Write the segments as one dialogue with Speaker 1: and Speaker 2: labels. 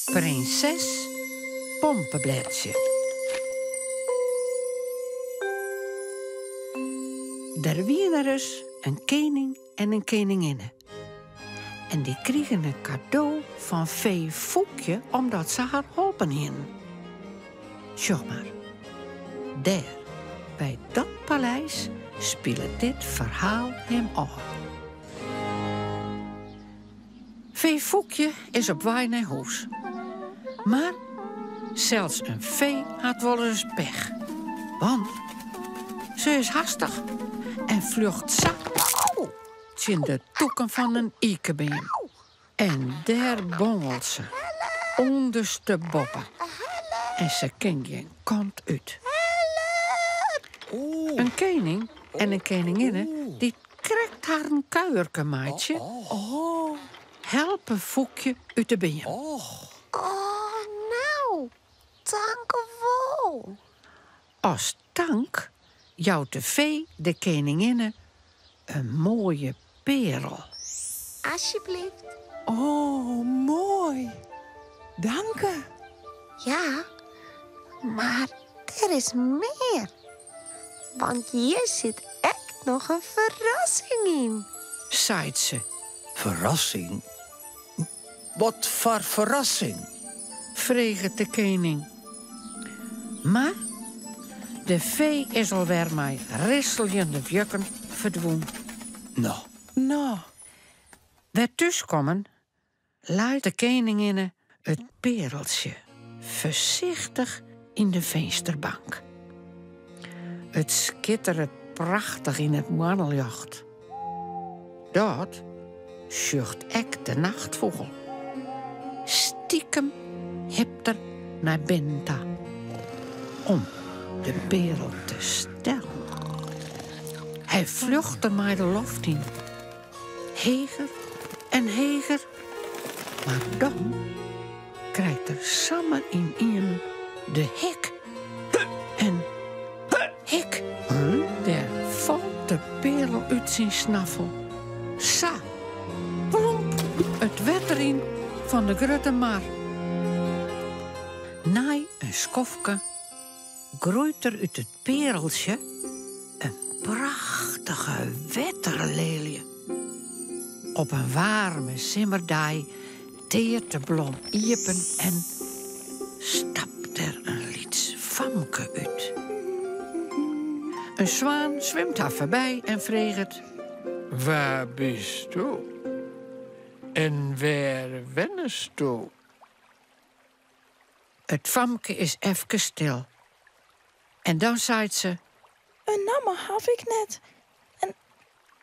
Speaker 1: Prinses Pompeblêdsje. Der wiene ris in kening en in keninginne. En dy krigen in kado fan fee Foekje omdat se har holpen hienen. Sjoch mar, dêr, by dat paleis, spilet dit ferhaal him ôf. Fee Foekje is op wei nei hûs. Mar sels in fee hat wolris pech. Want se is hastich en fljocht sa tsjin de tûken fan in ikebeam. En dêr bongelt se ûndersteboppe en se kin gjin kant út. In kening en in keninginne dy't krekt harren kuierke meitsje, helpe Foekje út de beam.
Speaker 2: Oh, no, tankewol.
Speaker 1: As tank jout de fee de keninginne in moaie pearel.
Speaker 2: Asjebleaft.
Speaker 3: Oh, moai. Danke.
Speaker 2: Ja, mar der is mear. Want hjir sit ek noch in ferrassing yn.
Speaker 1: Seit se.
Speaker 4: Ferrassing? Wat foar ferrassing?
Speaker 1: Freget de kening. Mar de fee is alwer mei risseljende wjukken ferdwûn.
Speaker 4: No.
Speaker 3: No.
Speaker 1: Wer thúskommen leit de keninginne it peareltsje foarsichtich yn de finsterbank. It skitteret prachtich yn it moanneljocht. Dat sjocht ek de nachtfûgel. Stikem hipt er nei binnen ta om de pearel te stellen. Hy fljocht dermei de loft yn. Heger en heger, mar dan krijt er samar ynienen de hik. En hik, dêr falt de pearel út syn snaffel. Sa, plomp, it wetter yn fan de grutte mar. Nei in skoftke groeit der út it peareltsje in prachtige wetterleelje. Op in waarme simmerdei teart de blom iepen en stapt der in lyts famke út. In swaan swimt har foarby en freget.
Speaker 5: Wa bisto en wêr wennesto?
Speaker 1: It famke is efkes stil en dan seit se.
Speaker 6: In namme haw ik net en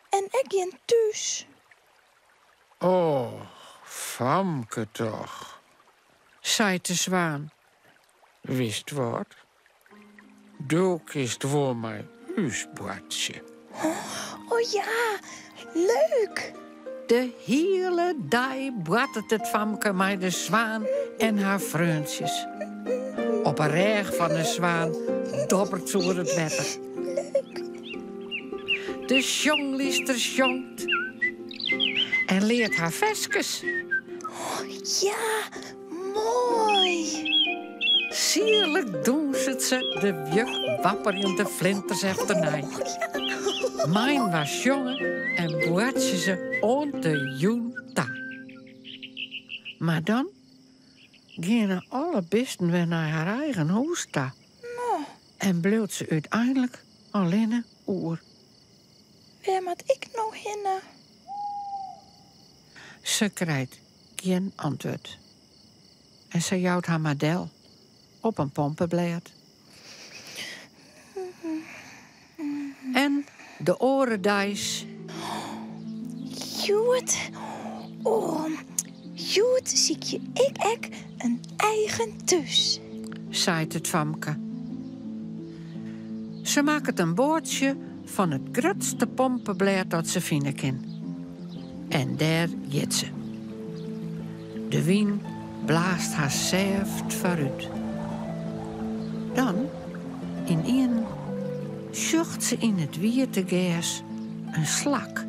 Speaker 6: en ek gjin thús.
Speaker 5: Och, famke toch,
Speaker 1: seit de swaan.
Speaker 5: Witst wat? Do kinst wol mei ús boartsje.
Speaker 6: O ja, leuk!
Speaker 1: De hiele dei boartet it famke mei de swaan en har freontsjes. Op 'e rêch fan 'e swaan dobbert se oer it wetter. De sjonglyster sjongt en leart har ferskes.
Speaker 6: Ja, moai!
Speaker 1: Sierlik dûnset se de wjukwapperjende flinters efternei. Mei-inoar sjonge en boartsje se oant de jûn ta. Mar dan geane alle bisten wer nei har eigen hûs ta en bliuwt se úteinlik allinne oer.
Speaker 6: Wêr moat ik no hinne?
Speaker 1: Se krijt gjin antwurd en se jout har mar del op in pompeblêd. En de oare deis.
Speaker 6: Hjoed, oh, hjoed sykje ik ek in eigen thús,
Speaker 1: seit it famke. Se makket in boatsje fan it grutste pompeblêd dat se fine kin. En dêr giet se. De wyn blaast har sêft foarút. Dan, ynienen, sjocht se yn it wiete gers in slak.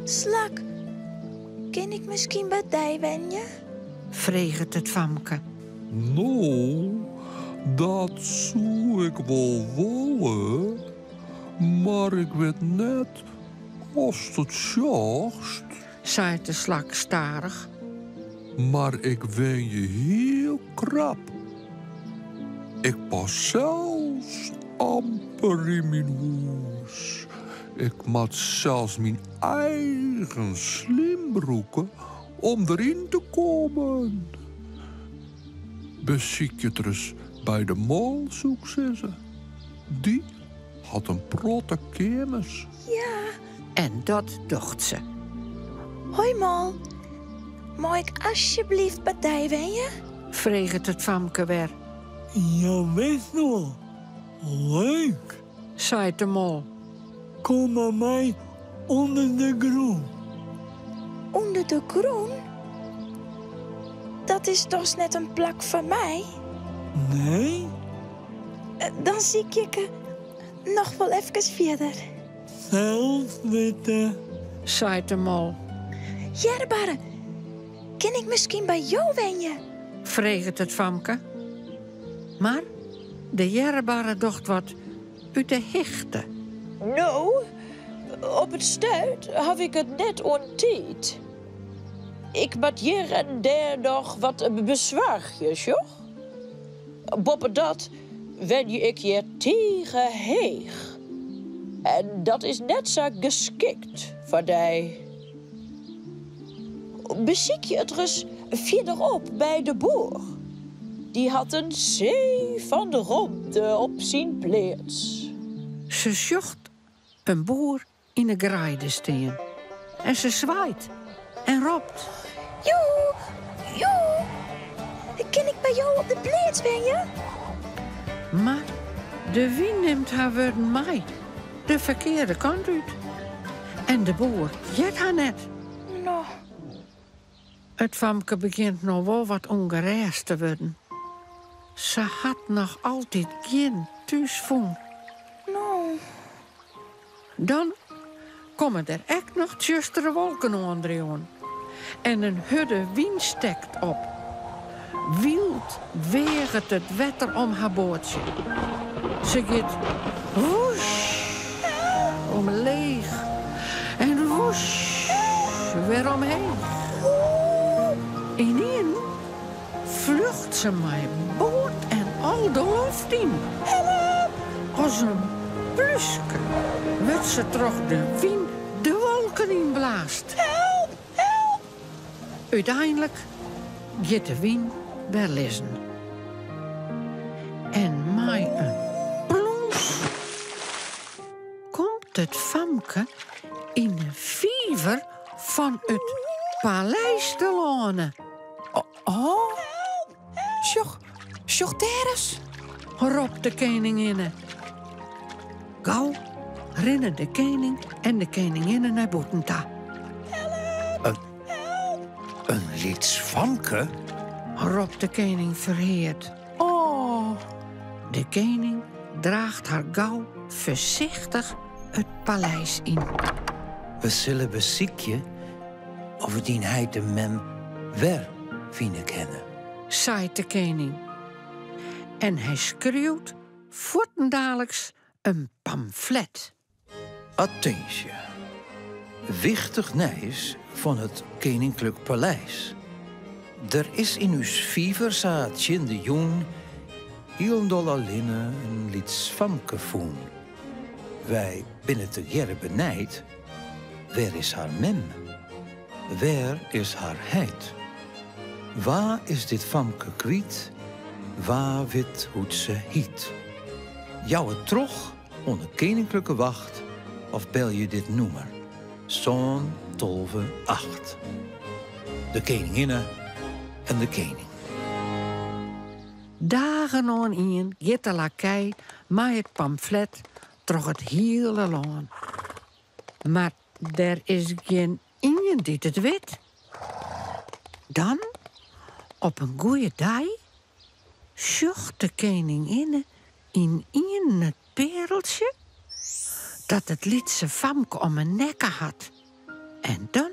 Speaker 6: Slak, kin ik miskien by dy wenje?
Speaker 1: Freget it famke.
Speaker 7: No, dat soe ik wol wolle, mar ik wit net oftst it sjochst.
Speaker 1: Seit de slak stadich.
Speaker 7: Mar ik wenje hiel krap. Ik pas sels amper yn myn hûs. Ik moat sels myn eigen slym brûke om deryn te kommen. Besykje it ris by de mol, soe ik sizze. Dy hat in protte keamers.
Speaker 6: Ja.
Speaker 1: En dat docht se.
Speaker 6: Hoi mol, mei ik asjebleaft by dy wenje?
Speaker 1: Freget it famke wer.
Speaker 8: Jawis wol, leuk,
Speaker 1: seit de mol.
Speaker 8: Kom mar mei ûnder de grûn.
Speaker 6: Under de grûn? Dat is dochs net in plak foar my?
Speaker 8: Nee.
Speaker 6: Dan sykje ik noch wol efkes fierder.
Speaker 8: Sels witte,
Speaker 1: seit de mol.
Speaker 6: Earrebarre, kin ik miskien by jo wenje?
Speaker 1: Freget it famke. Mar de earrebarre docht wat út de hichte.
Speaker 9: No, op it stuit haw ik it net oan tiid. Ik moat hjir en dêr noch wat besoargje, sjoch. Boppedat wenje ik hjir tige heech. En dat is net sa geskikt foar dy. Besykje it ris fierderop by de boer. Dy hat in see fan romte op syn pleats.
Speaker 1: Se sjocht in boer yn 'e greide stean en se swaait en ropt.
Speaker 6: Joe, joe, kin ik by jo op de pleats wenje?
Speaker 1: Mar de wyn nimt har wurden mei de ferkearde kant út. En de boer heart har net.
Speaker 6: No.
Speaker 1: It famke begjint no wol wat ûngerêst te wurden. Se hat noch altyd gjin thús fûn.
Speaker 6: No.
Speaker 1: Dan komme der ek noch tsjustere wolken oandriuwen en in hurde wyn stekt op. Wyld weaget it wetter om har boatsje. Se giet woesj omleech en woesj wer omheech. Ynienen fljocht se mei boat en al de loft yn. As in plúske wurdt se troch de wyn de wolken yn blaasd. Uteinlik giet de wyn wer lizzen. En mei in plons komt it famke yn 'e fiver fan it paleis telâne.
Speaker 3: Oh, sjoch, sjoch dêr ris!
Speaker 1: Ropt de keninginne. Gau rinne de kening en de keninginne nei bûten ta.
Speaker 4: In lyts famke?
Speaker 1: Ropt de kening ferheard.
Speaker 3: Oh.
Speaker 1: De kening draacht har gau foarsichtich it paleis yn.
Speaker 4: We sille besykje of we dyn heit en mem wer fine kinne.
Speaker 1: Seit de kening. En hy skriuwt fuortendaliks in pamflet.
Speaker 4: Attinsje. Wichtich nijs fan it Keninklik Paleis. Der is yn ús fiver sa tsjin de jûn hielendal allinne in lyts famke fûn. Wy binne tegearre benijd, wêr is har mem? Wêr is har heit? Wa is dit famke kwyt? Wa wit hoe't se hyt? Jou it troch oan de Keninklike Wacht of belje dit nûmer, sân 12 acht. De keninginne en de kening.
Speaker 1: Dagen oan ien giet de lakei mei it pamflet troch it hiele lân. Mar der is gjin ien dy't it wit. Dan, op in goeie dei, sjocht de keninginne ynienen it peareltsje dat it lytse famke om 'e nekke hat. En dan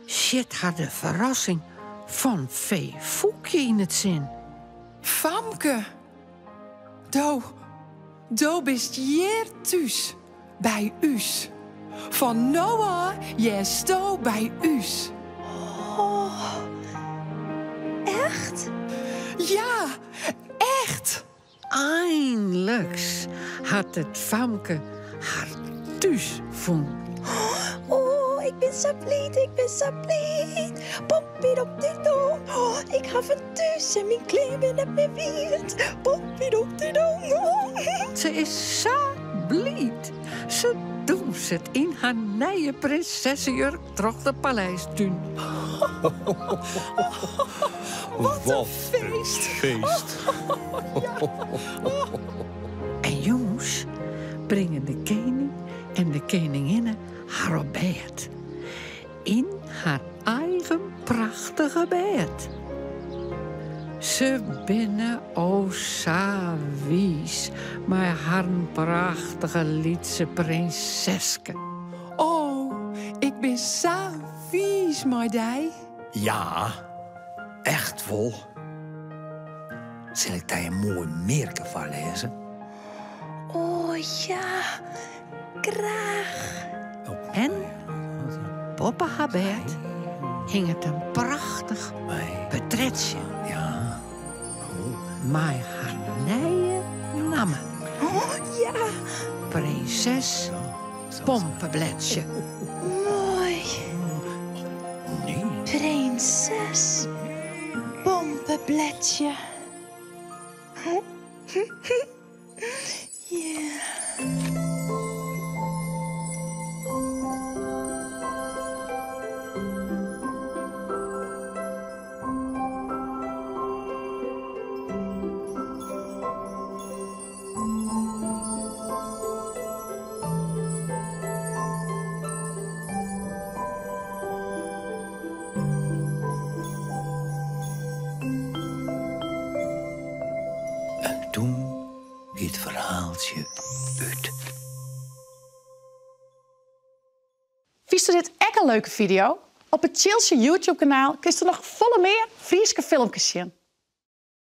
Speaker 1: sjit har de ferrassing fan Fee Foekje yn it sin.
Speaker 3: Famke, do, do bist hjir thús, by ús. Fan no ôf hearsto by ús.
Speaker 6: Oh, echt?
Speaker 3: Ja, echt!
Speaker 1: Einliks hat it famke har thús fûn.
Speaker 6: Oh, ik bin sa bliid, ik bin sa bliid. Pompidopdidom, oh, ik haw in thús en myn klean binne net mear wiet. Pompidopdidom.
Speaker 1: Se is sa bliid. Se dûnset yn har nije prinsessejurk troch de paleistún.
Speaker 3: Wat in feest!
Speaker 7: Feest.
Speaker 1: En jûns bringe de kening en de keninginne har op bêd. Yn har eigen prachtige bêd. Se binne o sa wiis mei harren prachtige lytse prinseske.
Speaker 3: O, ik bin sa wiis mei dy.
Speaker 4: Ja, echt wol. Sil ik dy in moai mearke foarlêze?
Speaker 6: O ja, graach.
Speaker 1: En boppe har bêd hinget in prachtich portretsje.
Speaker 4: Ja.
Speaker 1: Mei har nije namme.
Speaker 6: Oh ja.
Speaker 1: Prinses Pompeblêdsje.
Speaker 6: Moai. Prinses Pompeblêdsje. Ja.
Speaker 4: En toen gie it ferhaaltsje út.
Speaker 10: Fynsto dit ek in leuke fideo? Op it Tsjiltsje YouTube-kanaal kinsto noch folle mear Fryske filmkes sjen.